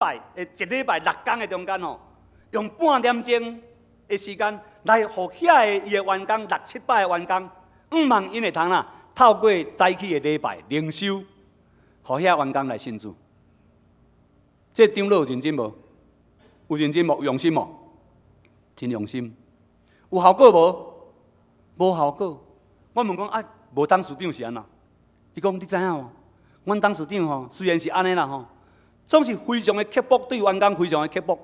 拜的一禮拜六工的中間吼，用半點鐘的時間來予遐个伊的員工六七百个員工，向望𪜶會通啦，透過早起的禮拜靈修，予遐員工來信主。這個長老有認真無？有認真無？有用心無？真用心。有效果無？無效果。我問講啊，無董事長是按怎？伊講你知影無？阮董事長吼，雖然是按呢啦吼，總是非常的刻薄，對員工非常的刻薄。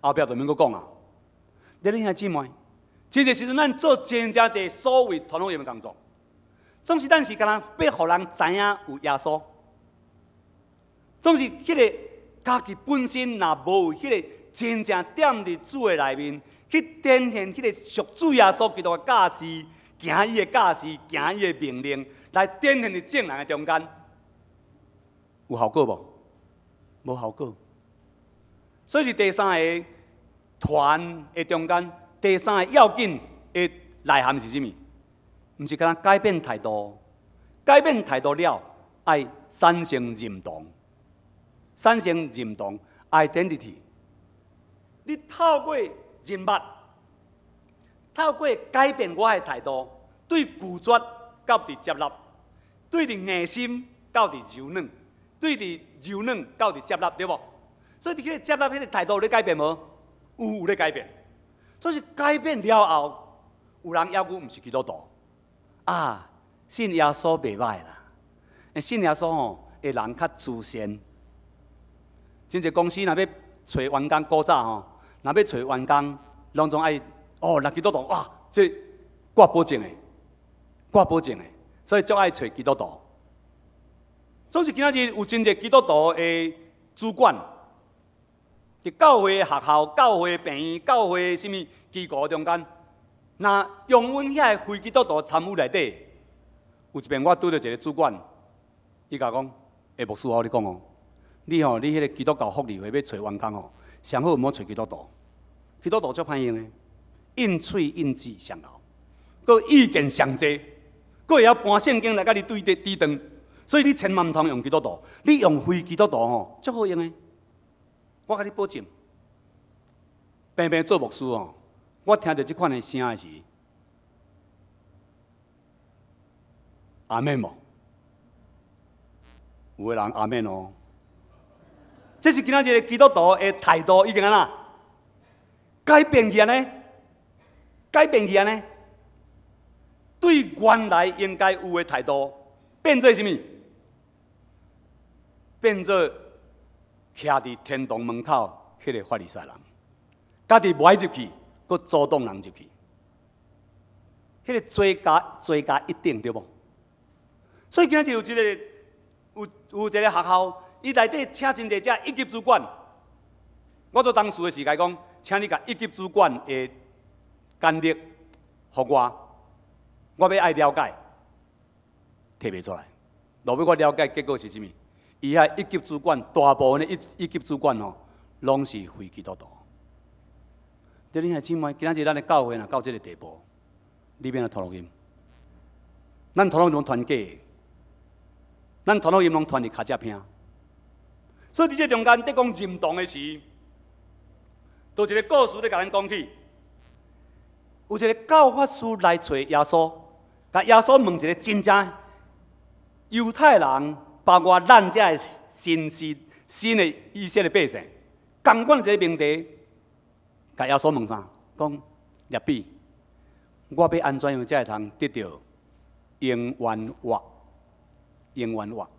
後壁就免閣講啊。你兄弟姊妹，這個時陣咱做真正濟所謂傳福音的工作，總是咱是干焦欲予人知影有耶穌，總是彼個家己本身若無有彼個真正踮佇主的內面，去展現彼個屬主耶穌基督的教示，行伊的教示，行伊的命令，來展現佇眾人的中間，有效果無？無效果。所以佇第三个團的中間，第三個要緊的內涵是啥物？毋是干焦改變態度，改變態度了，愛產生認同，產生認同 identity。你透過認捌，透過改變我的態度，對拒絕到佇接納，對佇硬心到佇柔軟，對佇柔軟到佇接納，對無？所以佇彼個接納彼個態度有咧改變無？有咧改變。所以改變了後，有人猶閣毋是基督徒啊，信耶穌袂䆀啦。信耶穌吼，的人較慈善。真濟公司若欲揣員工古早吼，若欲揣員工，攏總愛哦，若基督徒哇，這掛保證的，掛保證的，所以足愛揣基督徒。總是今仔日有真濟基督徒的主管，佇教會學校、教會病院、教會啥物機構中間，若容阮遐个非基督徒參與內底，有一遍我拄著一个主管，伊共我講：欸，牧師，我佮你講哦，你吼，你彼個基督教福利會欲揣員工吼，上好毋好揣基督徒，基督徒足歹用的，應喙應舌上𠢕，閣意見上濟，閣會曉搬聖經來佮你對對抵擋，所以你千萬毋通用基督徒，你用非基督徒吼，足好用的。我共你保證，平平做牧師哦，我聽著這款的聲的時，阿們無？有的人阿們哦。這是今仔日基督徒的態度已經按怎改變去按呢？改變去按呢？對原來應該有的態度變做啥物？變做徛佇天堂門口彼个法利賽人，家己無愛入去，閣阻擋人入去。彼个罪加罪加一等，對無？所以今仔日有一个學校，伊內底請真濟隻一級主管。我做董事的時，共伊講，請你共一級主管的簡歷予我，我欲愛了解，提袂出來。落尾我了解結果是啥物？伊遐一級主管，大部分的一級主管吼，攏是非基督徒。對你兄姊妹，今仔日咱的教會若到這个地步，你欲按怎傳福音？咱傳福音攏傳假的，咱傳福音攏傳佇跤跡坪。所以佇這中間，佇講認同的時，就一个故事咧共咱講起。有一个教法師來揣耶穌，共耶穌問一个真正猶太人，包括咱遮的新是新的以色列百姓，仝款一个問題，共耶穌問啥？講拉比，我欲按怎樣才會通得著永遠活？永遠活。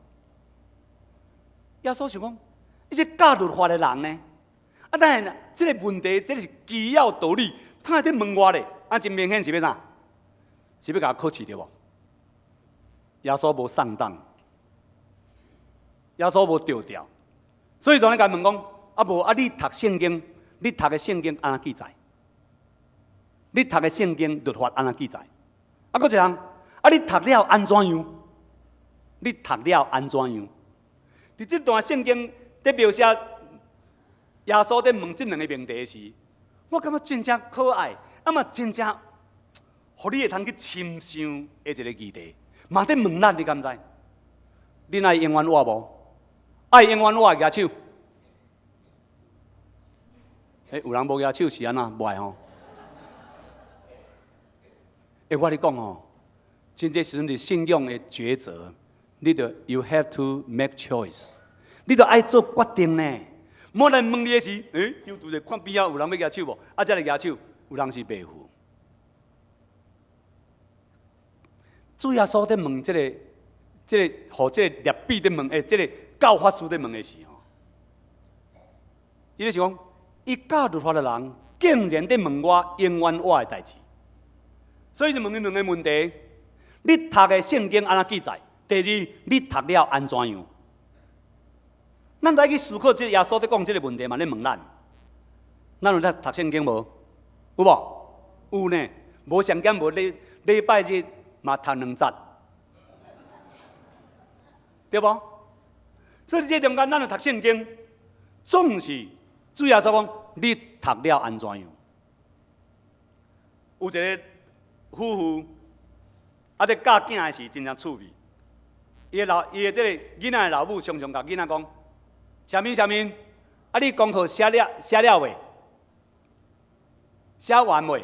耶穌想講，你這教律法的人呢？啊，但是這個問題，這是基要道理，他會佇問我咧？啊，真明顯是欲啥？是欲共我考試對無？耶穌無上當，耶穌無著調，所以就咧共問講：啊無啊，你讀聖經，你讀的聖經按怎記載？你讀的聖經律法按怎記載？啊，閣一項，啊，你讀了按怎樣？你讀了按怎樣？佇這段聖經佇描寫耶穌佇問這兩个問題時，我感覺真正可愛，啊嘛真正，予你會通去深想的一个議題，嘛佇問咱，你敢知？恁愛永遠活無？愛永遠我會舉手。欸，有人無舉手是按怎？無愛吼。欸，我咧講吼，真濟時陣佇信仰的抉擇，你著 you have to make choice，你著愛做決定呢。無人問你的時，欸，又拄著看邊仔有人欲舉手無？啊，才來舉手，有人是袂赴。主耶穌佇問這个、這个，予這个拉比佇問，欸，這个教法師佇問的時吼，伊就是講，伊教律法的人竟然佇問我永遠我的代誌，所以就問伊兩个問題：你讀的聖經按怎記載？第二，你讀了按怎樣？咱來去思考，這个耶穌佇講這个問題嘛，咧問咱，咱有咧讀聖經無？有無？有呢，無上減無禮禮拜日嘛讀兩節，對無？所以這中間咱有讀聖經，總是主耶穌講，你讀了按怎樣？有一个夫婦，啊，咧教囝的時真正趣味。伊的老，伊的這个囡仔的老母常常共囡仔講：啥物啥物？啊，你功課寫了寫了未？寫完未？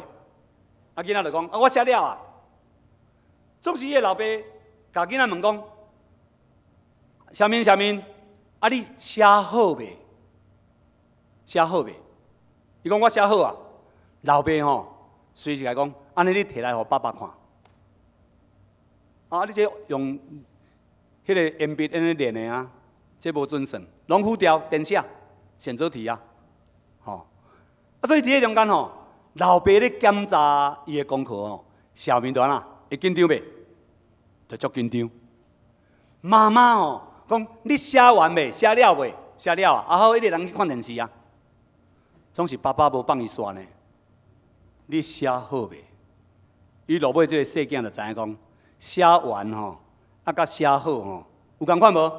啊，囡仔就講：啊，我寫了啊。總是伊的老爸共囡仔問講：啥物啥物？啊，你寫好未？寫好未？伊講我寫好啊。老爸吼，隨時共伊講：按呢你提來予爸爸看。啊，你這用彼个鉛筆按呢練的啊，這無準算，攏糊掉，填寫選擇題啊，吼。啊，所以佇彼中間吼，老爸咧檢查伊的功課吼，小明就按怎？會緊張袂？就足緊張。媽媽吼講：你寫完未？寫了未？寫了啊！啊好，一个人去看電視啊。總是爸爸無放伊煞呢。你寫好未？伊落尾這个細囝就知影講，寫完吼，啊佮寫好吼，有仝款無？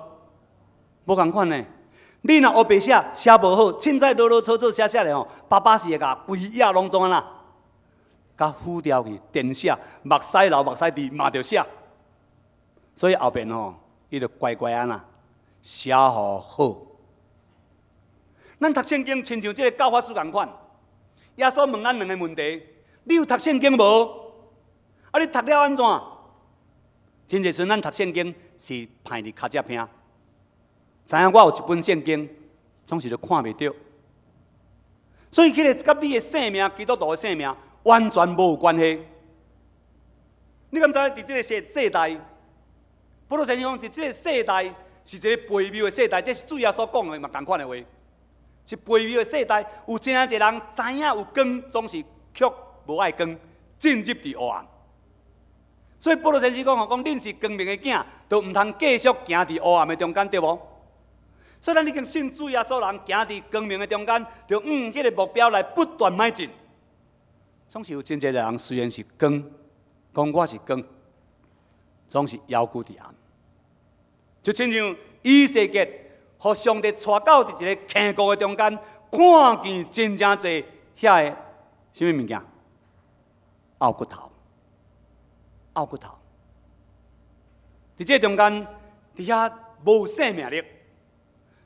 無仝款呢。你若烏白寫，寫無好，凊彩囉囉嗦嗦寫寫咧吼，爸爸是會共規頁攏總按怎？共糊掉去，填寫，目屎流目屎滴嘛著寫。所以後邊吼，伊就乖乖按怎寫予好。咱讀聖經親像這个教法師仝款，耶穌問咱兩个問題：你有讀聖經無？啊，你讀了按怎？真濟時陣咱讀聖經是歹佇跤跡坪，知影我有一本聖經，總是都看袂著。所以，彼个佮你的姓名，基督徒的姓名，完全無關係。你敢知佇這个世世代，保羅先生講，佇這个世代是一个悖謬的世代，這是主耶穌講的嘛仝款的話。是悖謬的世代，有真濟人知影有光，總是卻無愛光，進入佇黑暗。所以保羅先生講吼，講恁是光明的囝，就毋通繼續行佇黑暗的中間，對無？所以咱已經信主耶穌人，行佇光明的中間，就向彼个目標來不斷邁進。總是有真濟人雖然是光，講我是光，總是猶閣佇暗。就親像以西結，予上帝帶到佇一个坑谷的中間，看見真正濟遐个啥物物件？沤骨頭，沤骨頭。佇這中間，佇遐無生命力。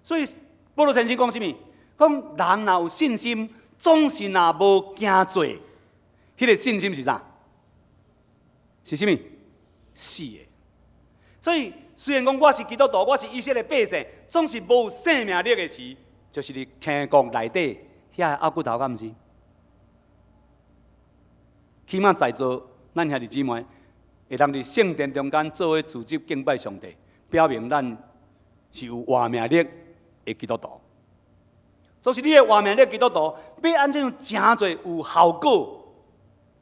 所以保羅先生講啥物？講人若有信心，總是若無行做，彼个信心是啥？是啥物？死的。所以雖然講我是基督徒，我是以色列百姓，總是無生命力的時，就是佇坑谷內底遐個沤骨頭，敢毋是？起碼在座咱兄弟姊妹會當佇聖殿中間做伙組織敬拜上帝，表明咱是有活命力的基督徒。就是你的活命力基督徒，欲按怎樣誠濟有效果？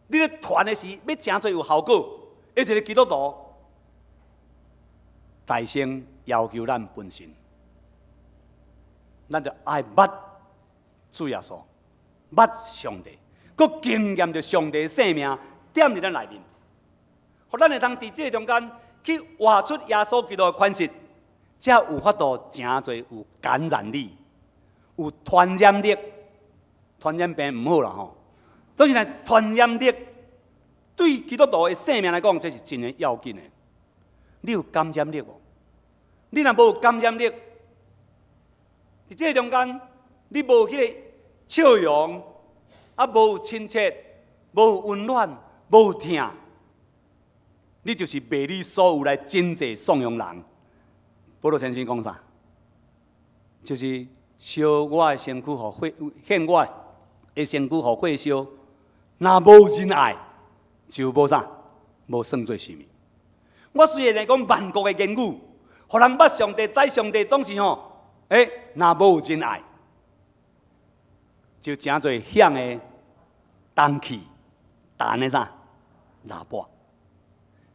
你咧傳的時，欲誠濟有效果，的一个基督徒，大先要求咱本身，咱就愛捌主耶穌，捌上帝，閣經驗著上帝的生命踮佇咱內面，予咱會當佇這个中間去活出耶穌基督的款式，才有法度誠濟有感染力，有傳染力。傳染病毋好啦吼，總是呢傳染力對基督徒的生命來講，這是真的要緊的。你有感染力無？你若無感染力，佇這个中間，你無彼个笑容，啊，無親切，無溫暖，無疼，你就是賣你所有來賑濟頌揚人。保羅先生講啥？就是燒我的身軀予火，獻我的身軀予火燒，若無仁愛，就無啥，無算做啥物。我雖然會講萬國的言語，予人捌上帝、知上帝，總是吼，欸，若無仁愛，就成做響的銅器、彈的啥喇叭。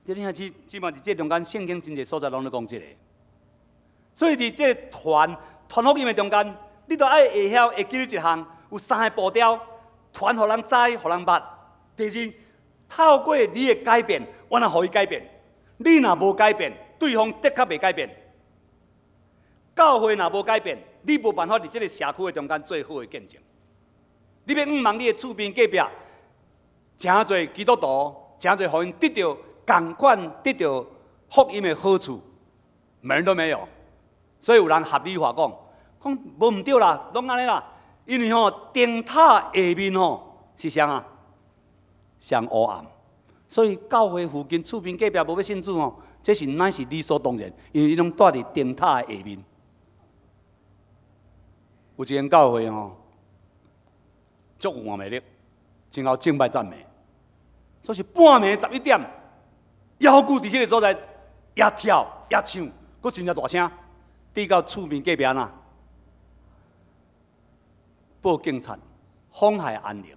你聽這這嘛佇這中間，聖經真濟所在攏咧講這个。所以佇這个傳傳福音的中間，你都愛會曉會記得一項，有三个步調：傳予人知，予人捌。第二，透過你的改變，我若予伊改變。你若無改變，對方的確袂改變。教會若無改變，你無辦法佇這个社區的中間做好的見證。你欲向望你的厝邊隔壁，誠濟基督徒，誠濟予𪜶得著仝款得著福音的好處，門都沒有。所以有人合理化講，講無毋對啦，攏按呢啦。因為吼燈塔下面吼是啥啊？上黑暗。所以教會附近厝邊隔壁無欲信主吼，這是乃是理所當然，因為伊攏蹛佇燈塔的下面。有一間教會吼，足有活力，真𠢕敬拜讚美。所以是半暝11點，猶閣佇彼个所在，也跳也唱，閣真正大聲，直到厝邊隔壁呐，報警察，妨害安寧，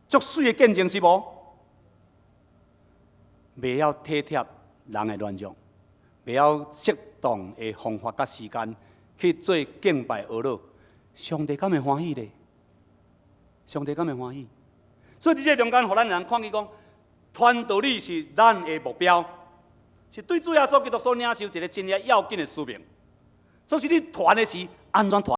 足媠的見證是無？袂曉體貼人的軟弱，袂曉適當的方法佮時間去做敬拜哀禱，上帝敢會歡喜咧？上帝敢會歡喜？所以佇這個中間，予咱人看見講，傳道理是咱的目標，是對主耶穌基督所領受一個真正要緊的使命。所以你傳的時，按怎傳？